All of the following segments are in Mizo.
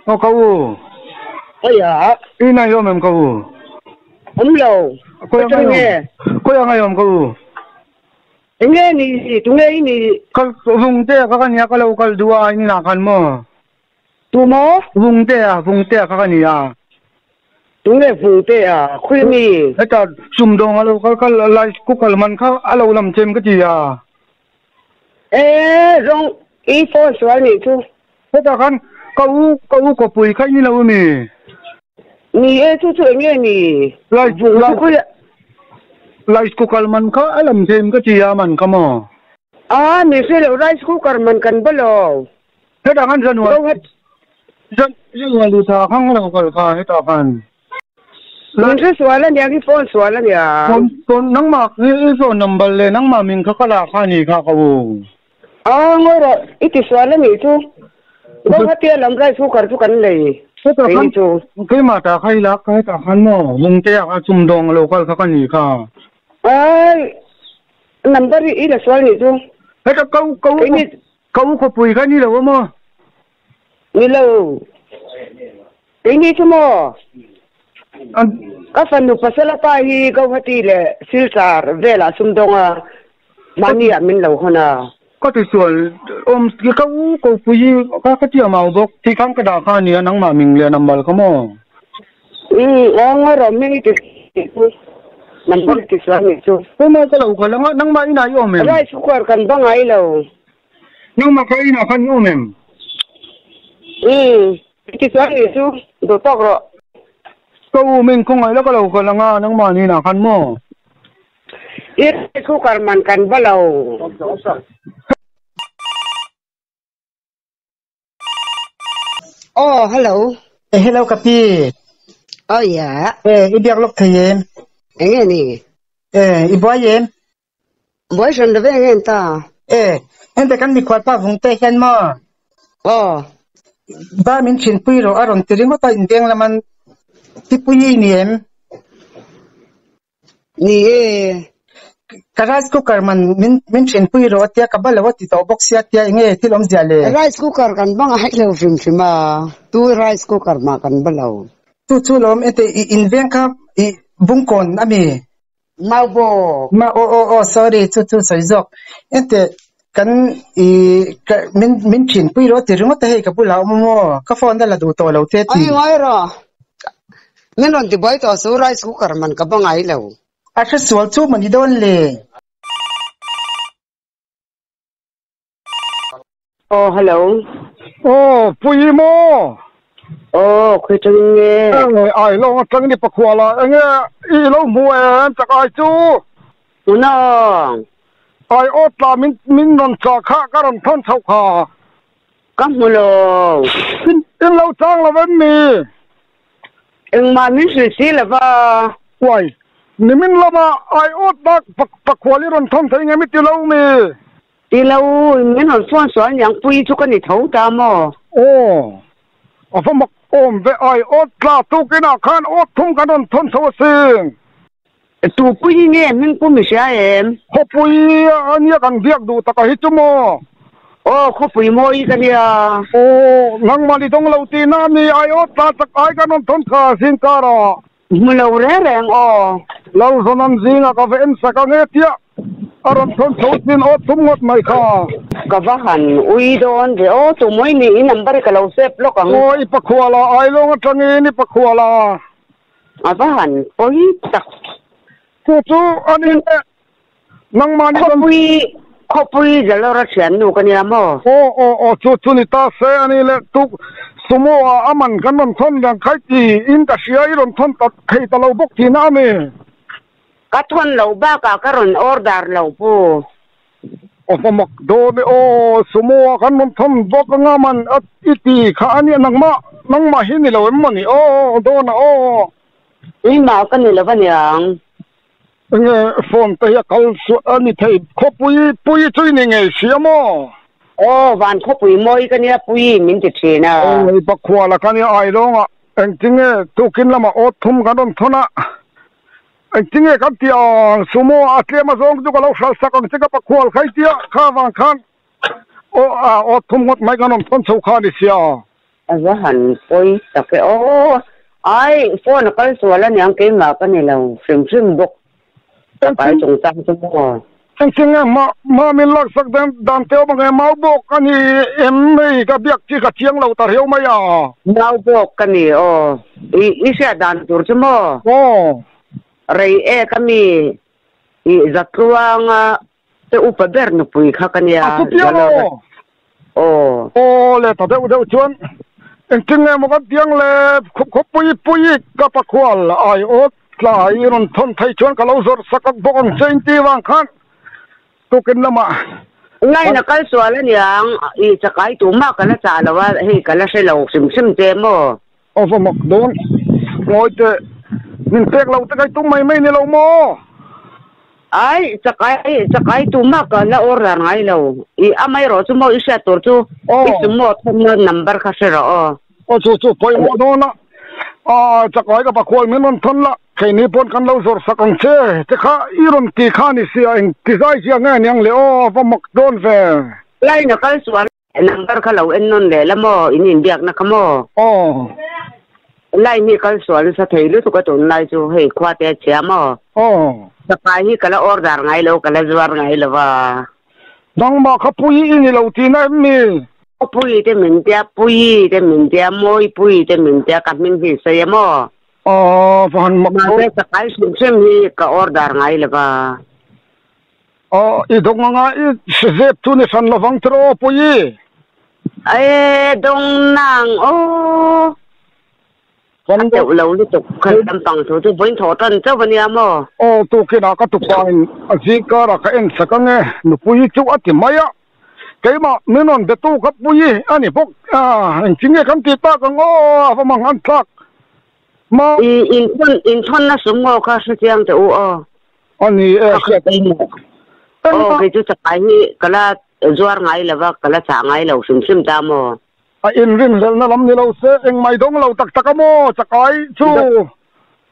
Aw ka u. Aia. I nai awm em ka u? Awm lo. Khawi anga i awm? Khawi anga i awm ka u? Enge ni? Tunge i ni? Ka Vungtea kha ka nia ka lo kal duh a in inah khan maw? Tu maw? Vungtea, Vungtea kha ka nia. Tunge Vungtea? Khawi mi? Heta sumdawng a lo kal kal lai cooker man kha a lo lam chem ka ti a. E zawng i phone sual nih chu. Hetah khan ka u ka u kawpui kha i ni lo ami? Ni e chu chu enge ni? Rice rice rice cooker man kha a lam them ka ti a man kha maw? A ni hre lo rice cooker man kan ba lo. Hetah khan January January thla kha ka lo kal kha hetah khan. Min hre sual a niang i phone sual a niang. Phone phone nangmah i phone number leh nangmah min kha ka lak kha a ni kha ka u. Aa ngawi rawh i ti sual a nih chu. Guwahati a lam rice cooker chu kan lei Hetah khan keimah tah kha i lak kha hetah khan maw Vungtea kha sumdawng a lo kal kha ka ni kha. Ai number i la sual nih chu. Hetah ka u ka u ka u khawpui kha ni lo a maw? Ni lo. Keini chu maw? Ka fanu pasal a pa hi Guwahati leh Silchar velah sumdawng a, mahni ah min lo hawn a. Ka ti sual awm ka u ko pui hi ka ka tia mau bawk ti khan ka dah kha a nia nangmah ming leh number kha maw? Umm aw ngawi rawh hming i ti chu number i ti sual nih chu. Hema ka lo kal anga nangmah inah i awm em? Rice cooker kan va ngai lo. Nangmah kha inah khan i awm em? Umm, tichuan nih chu duh tawk rawh. Ka u min khawngaih la ka lo kal anga nangmah ni inah khan maw? I rice cooker man kan va lo. Aw, hello. Eh, hello ka pi. Aw, ya. Eh, i biak lawk thei em? Enge ni? Eh, i buai em? Buai hran lo ve nge ta? E, hente kan mikhual pa vung te hian maw? Aw. Ba min thinpui rawh a rawn ti ringawt a, inveng laman tipui i ni em? Ni e. Ka rice cooker man min min thinpui rawh a tia, ka ba lo a ti tawh bawk sia tia enge thil awmzia le? Rice cooker kan ba ngai lo hrim hrim a, tu rice cooker mah kan ba lo. Chu chu lawm, hente i inveng kha i bungkawn a mi? Maubo. Ma aw aw aw sorry chu chu sawi zawk. Enteh kan i ka min min thin pui rawh ti ringawt a hei ka bulah awm maw ka phone a la duh tawh lo te ti. Ai ngai rawh. Min rawn ti buai tawh su rice cooker man ka ba ngai lo. A hre sual chu maw ni dawn le. Aw hello. Aw pui maw? Aw khawi tangin nge? Ai lawng atang ni pakhua la enge i lo hmu em chak ai chu? Hmuna aw. Ai awt la min min rawn chah kha ka rawn thawn chhoh kha. Ka hmu lo. In lo chang lo em mi? Engmah min hrilh si lo va. Uai, nimin lama ai awt la pakhual i rawn thawn thei nge mi ti lo mi? Ti lo, min rawn phone sual niang pui chu ka ni tho ta maw? Aw, a va mak awm ve ai awt tla tukinah khan awt thum kan rawn thawn chho asin. Tu pui hi nge hming pum i hria em? Khawpui a nia kan biak duh taka hi chu maw? Aw, khawpui mawi ka nia. Aw, nangmah ni dawng lo tihna a ni ai awt tla chak ai kan rawn thawn kha zing karah. Hmu lo reng reng aw. Lalzawn zingah ka va en sak ang e tia a rawn thawn chho chin aw thum ngawt mai kha. Ka va han ui dawn ve aw tu mawi ni i number hi ka lo save lawk ang. Aw i pakhuala Ailawng atangin i pakhuala. A va han pawi tak. Chu chu a ni le nangmah ni dawn. Khawpui khawpui Jalora thiannu ka nia maw? Aw aw aw chu chu ni ta se a ni le tuk sumo ah a man kan rawn thawn lian khai ti in ka hria i rawn thawn ta thei ta lo bawk tihna a ni. Ka thawn loh bakah ka rawn order lo pu. Aw hma mak dawn e aw sumo ah kan rawn thawn bawk anga man a i ti kha a nia nangmah nangmah hi ni lo em maw ni aw dawn a aw. Keimah ka ni lo a niang. Enge phone te hi a kal suah a ni thei khawpui pui chu i ni ngei si a maw? Aw van khawpui mawi ka nia pui min ti thin a. Aw i pakhuala ka nia Ailawngah engtinge tukin lamah awt thum kan rawn thawn a engtinge kan tih ang sumo a tlem a zawng chu ka lo hral sak ang che ka pakhual kha i tia kha vang khan aw awt thum ngawt mai kan rawn thawn chho kha a ni sia. A va han pawi tak e aw. Ai, phone a kal sual aniang keimah ka ni lo hrim hrim bawk. Chakai chungchang chu maw? Engtin nge mah mah min laksak dan dan te awm ang e, mau bawk a ni em hei ka biak chi ka chiang lo ta riau mai a. Mau bawk ka ni aw, i i hriat dan tur chu maw? Aw. Rei ek a mi i zatluanga te upa ber nupui kha ka nia. A chu piang aw. Aw. Aw le ta deuh deuh chuan engtin nge maw kan tiang le khup khup pui pui ka pakhual ai awt tlai i rawn thawn thei chuan ka lo zawrh sak bawk ang che inti vang khan tukin lamah Line a kal sual aniang i chakai tumah ka la chah lo a hei ka la hre lo hrim hrim che maw? A va mak dawn. Ngawi teh, min pek lo te kai tum mai mai ni lo maw? Ai, chakai, chakai tumah ka la order ngai lo. I amaherawh chu maw i hriat tur chu i sumo thawmna number kha hre rawh aw. Aw chu chu pawimawh dawn a, a chakai ka pakhual min rawn thawn la, keini pawn kan lo zawrh sak ang che te kha i rawn ti kha ni sia, eng ti zai zia nge aniang le aw, a va mak dawn ve. Line a kal sual Number kha lo en nawn leh la maw? In inbiakna kha maw? Aw. Line hi kal sual nasa thei lutuk a tunlai chu hei khua te a chhia maw? Aw. Chakai hi ka la order ngai lo, ka la zuar ngai lo va. Nangmah kha Puii i ni lo tihna em mi? Aw Puii te min tia, Puii te min tia, Mawipuii te min tia ka hming hi sawi a maw? Aw, va han mak Mahse chakai hrim hrim hi ka order ngai lo va. Aw, i dawng anga i zep chu ni hran lovang tiraw aw Puii? Ae, dawng nang aw. A teuh lo lutuk kha lampang thu chu vawiin thawh tan chauh a nia maw? Aw, tukinah ka tupain a zingkarah ka en sak ange, nupui chu a ti mai a. Keimah min rawn betu kha Puii a ni bawk a, engtin nge kan ti tak ang aw, a va mang an thlak ma. I inthawn inthawnna sum ngaw kha hrechiang teh u aw. A ni e, hriat. Aw, kei chu chakai hi ka la zuar ngai lo va, ka la chah ngai lo hrim hrim ta maw? A inrinhlelhna lam ni lo se, engmai dawng lo tak tak a maw chakai chu?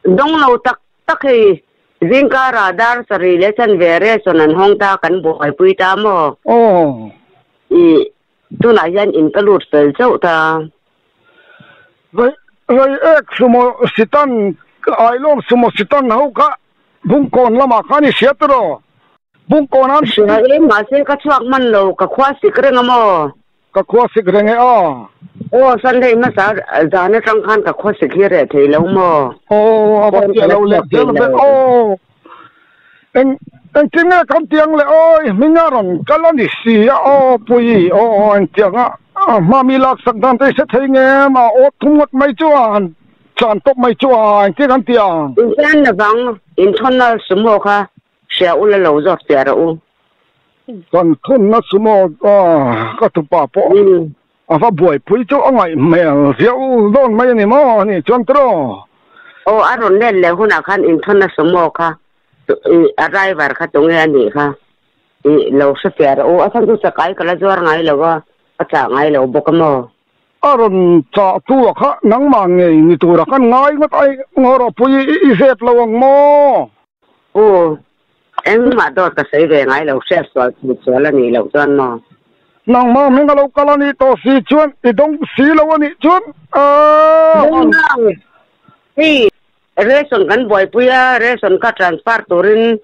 Dawng lo tak tak hei, zingkarah dar sarih leh chanve ration an hawng ta, kan buaipui ta maw? Aw. I, tunah hian in ka lut fel chauh ta. Rei, rei ek sumo sitan, ailawm sumo sitan ho kha Bungkawn lamah khan i hria tiraw? Bungkawn an. Hria e, mahse ka chhuak hman lo, ka khua sik reng a maw? Ka khua sik reng e a. Aw, Sunday hmasa zan atang khan ka khua sik hi reh thei lo maw? Aw, a va chiah lo leh zel ve aw. Eng, engtin nge kan tiang le aw, i hming a rawn kal a ni si a aw, Puii, aw, aw, engtianga hma mi laksak dan te i hre thei nge ma, aw thum ngawt mai chuan. Chan tawp mai chu a engtin an ti ang? Intan lovang, inthawnna sumo kha hria ula lo zawt fiah rawh u. Kan thawnna sumo ka tupa pawh a va buaipui chu a ngaih hmel viau dawn mai a ni maw ani chuan tiraw? Aw a rawn let leh hunah khan inthawnna sumo kha a driver kha tunge a nih kha i lo hre fiah rawh u. A chhan chu chakai ka la zuar ngai lo a, ka chah ngai lo bawk a maw? A rawn chah tu a kha nangmah ngei ni tura kan ngai ngawt ai ngaw rawh pui i zep lo ang maw? U, engmah dawt ka sawi ve ngai lo, hriat sual thut sual a nih loh chuan maw? Nangmah hming a lo kal a nih tawh si chuan i dawng si lo a nih chuan aah. Dawng nang, hei ration kan buaipui a, ration kha transfer turin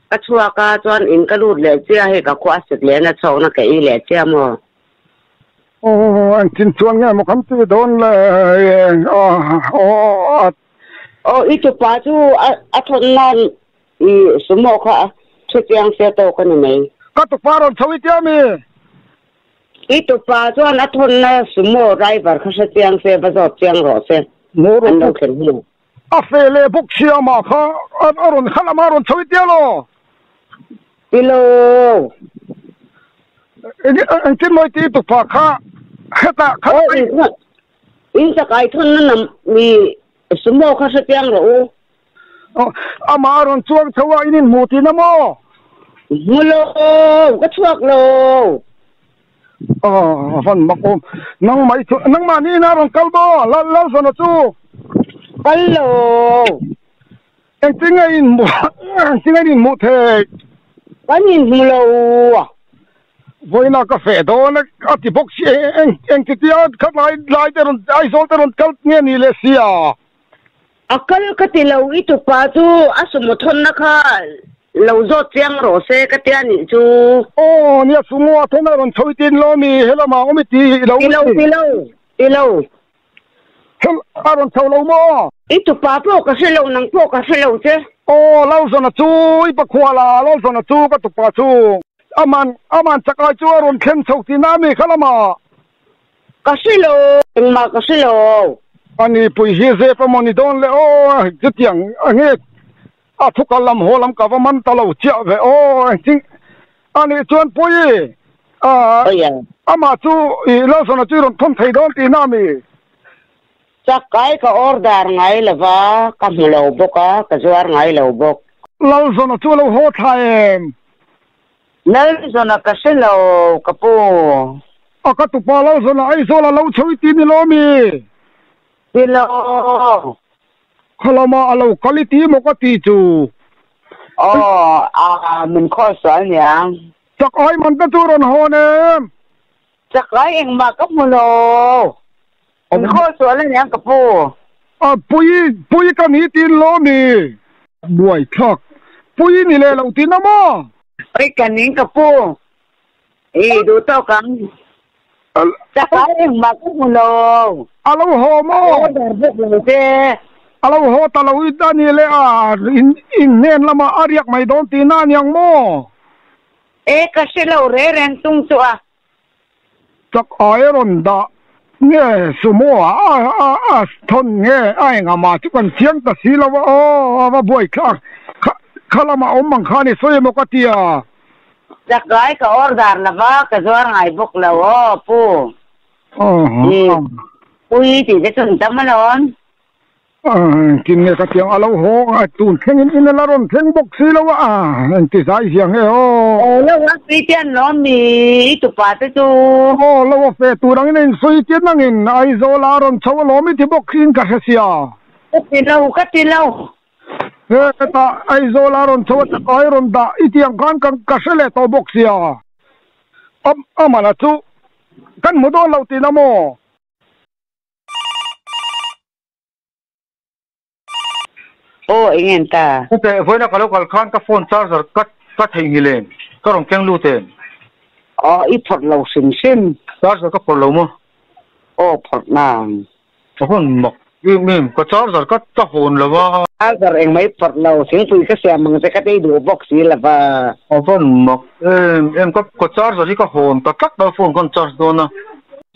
ka chhuak a, chuan in ka lut leh chiah hei ka khua a sik leh na chhawkna ka ei leh chiah maw? Aw engtin chuan nge maw kan ti dawn le aw. Aw i tupa chu a thawn nan i sumo kha a thu chiang se tawk a ni mai. Ka tupa rawn chho i tia mi? I tupa chuan a thawn na sumo driver kha hre chiang se va zawt chiang rawh se an lo thlen hi. A fe leh bawk sia mah kha a rawn kha lamah a rawn chho i tia law? Ti lo. Engtin mawi ti tupa kha hetah kha. Aw in chakai thun na nam mi sumo kha hre chiang rawh u. Amah a rawn chuang chho a in inhmu tihna maw? Hmu lo, ka chhuak lo. A van mak awm. Nangmah i chu, nangmah niin a rawn kal maw? Lal Lalzawna chu. Kal lo. Engtin nge in hmuh, engtin nge in inhmuh theih? Kan inhmu lo. Vawiina ka feh dawn a a ti bawk si eng eng titia khat lai lai te rawn Aizawl te rawn kal nge ni leh si a. A kal ka ti lo i tupa chu a sumo thawnna kha lo zawt chiang rawh se ka tia nih chu. Aw nia sumo a thawn a rawn chho i tin lo mi helamah awm i ti lo Ti lo ti lo ti lo. Hel a rawn chho lo maw? I tupa pawh ka hre lo, nang pawh ka hre lo che. Aw, Lalzawna chu i pakhual a, Lalzawna chu ka tupa chu. Aman, aman chakai chu a rawn thlen chho tihna a mi kha lamah? Ka hre lo, engmah ka hre lo. Ani pui hi zep a maw ni dawn le aw, chutiang a nge a thukal lam haw lam ka va man ta lo chiah ve aw, engtin anih chuan pui a, amah chu i Lalzawna chu i rawn thawn thei dawn tihna a mi? Chakai ka order ngai lo va, ka hmu lo bawk a, ka zuar ngai lo bawk. Lalzawna chu a lo haw thla em? Lalzawna ka hre lo, ka pu. A ka tupa Lalzawna Aizawl a lo chho i ti ni lo mi? Ti lo. Khalamah a lo kal i ti maw ka ti chu? Aw, a min khawl sual niang. Chakai man te chu rawn hawn em? Chakai engmah ka hmu lo. In khawl sual a niang ka pu. A pui pui ka ni tin lo mi. Buai thlak. Pui ni leh lo tin a maw? Pui ka ning ka pu. I duh tawk ang. Chakai engmah ka hmu lo. A lo haw maw? Order bawk lo che. A lo haw ta lo i a ni leh a in in hnen lamah a riak mai dawn tihna a niang maw? E ka hre lo re reng tung chu a. Chak ai a rawn dah nge sumo a a a thawn nge a engah mah chu kan chiang ta si lo a aw a va buai thlak kha kha lamah awm ang khan i sawi emaw ka ti a. Chak ai ka order lo va ka zuar ngai bawk lo aw pu. I pui tih te chu an tam alawm. Engtin nge ka tiang a lo haw a, tun thlengin in a la rawn thleng bawk si lo a, engti zai zia nge aw. Aw lo a sawi chian lo mi i tupa te chu. Aw lo a fe tur angin a insawi chian nangin Aizawl a rawn chho alawm i ti bawk in ka hre sia. Ka ti lo, ka ti lo. He hetah Aizawl a rawn chho a chakai rawn dah i ti ang khan ka hre leh tawh bawk sia. Amana chu kan hmu dawn lo tihna maw? Aw eng en ta. Hete vawiina ka lo kal khan ka phone charger ka ka theihnghilh em? Ka rawn keng lut em? Aw i phawrh lo hrim hrim. Charger ka phawrh lo maw? Aw phawrh nang. Ka phone mak em em ka charger ka ka hawn lo a. Charger engmah i phawrh lo thingpui ka siam ang che ka tei duh bawk si lo va. Ka phone mak em em ka ka charger hi ka hawn ta tlat a phone ka charge dawn a.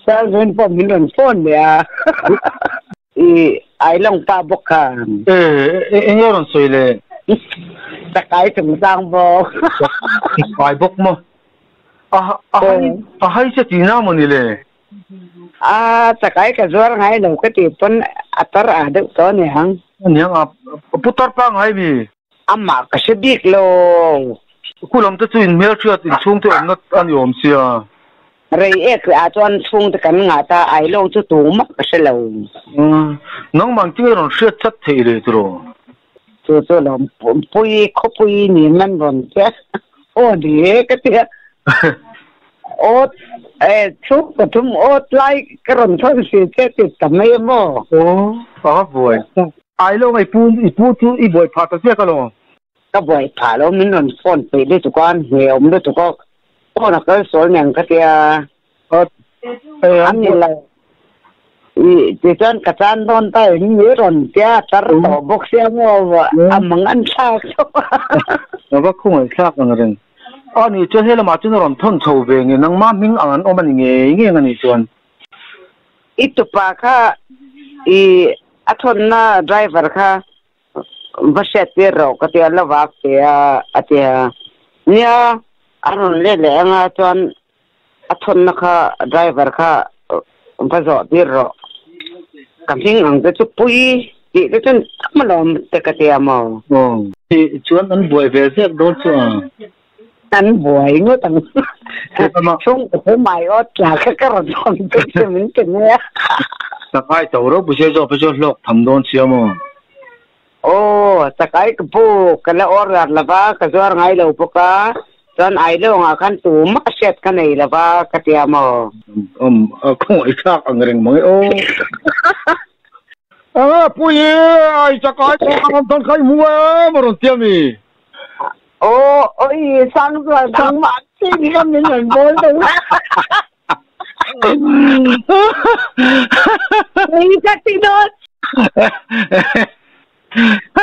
Charger pawh min rawn phone leh a. I Ailawng pa bawk khan. E, eng nge rawn sawi le? Chakai chungchang bawk. Chakai bawk maw? A a hai a hai che tihna maw ni le? A chakai ka zuar ngai lo ka tih pawn a tar ah deuh tawh a niang. A niang a, putar pa ngai mi? Amah ka hre bik lo. Khulam te chu in hmelhriat inchhung te awmna a ni awm sia. Rei ek ah chuan chhungte kan ngah ta, Ailawng chu tumah ka hre lo. Nangmah tinge rawn hriat chat theih leh tiraw? Chu chu lo pui khawpui niin an rawn che a, aw ni e ka ti a, aw e chhung pathum aw tlai ka rawn thawn si che ti ta mai a maw? Aw a va buai. Ailawng i pu i pu chu i buai phah ta ziak alawm. Ka buai phah lo, min rawn phone peih lutuk a, an hne awm lutuk a, phone a kal sual nen ka tia. An ni lo. I tichuan ka chan dawn ta em ni rawn tia a tar tawh bawk sia maw a mang an thlak chauh a. A va khawngaih thlak ang reng. A nih chuan he lamah chuan a rawn thawn chho ve nge nangmah hming ang an awm a ni ngei ngei ang a nih chuan. I tupa kha i a thawnna driver kha Va hriat tir rawh ka tia lo vak che a a ti a. Nia, a rawn let leh anga chuan a thawnna kha driver kha va zawh tir rawh. Ka hming ang te chu pui tih te chuan tam alawm te ka tia maw. Aw. Chuan an buai ve zek dawn chu a. An buai ngawt ang. Chhungkaw thu mai awt tla kha ka rawn hawn tum che min ti mai a. Chakai to ropui se zawk phei chu hlawk tham dawn sia maw? Aw, chakai ka pu, ka la order lo va, ka zuar ngai lo bawk a. Chuan Ailawngah khan tumah hriat ka nei lo va ka tia maw? Um, a khawngaih thlak ang reng mang e aw. Enge pui i ai chak ai pawh ka rawn tawn kha i hmu em a rawn tia mi? Aw, oi Sangzual nangmah chin hi ka min rawn bawl deuh a. Oi ka ti dawn.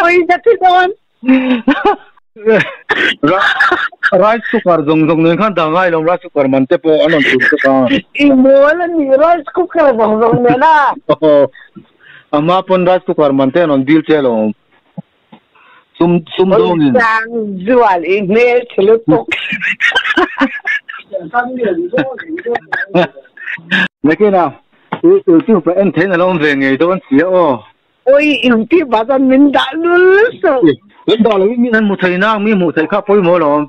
Oi ka ti dawn. Rice cooker zawng zawng nen khan dah ngai lo rice cooker man te pawh an rawn tur bawk a. I mawl a ni rice cooker zawng zawng nen a. A hma pawn rice cooker man te an rawn dil che alawm. Sum sum dawngin. Sang zual i hmel chhe lutuk. Nakin a YouTube ah en thein a lo awm ve ngei dawn sia aw. Oi YouTube ah chuan min dah lul suh. Min dah loin min han hmu thei nang, mi hmuh theih kha pawimawh alawm.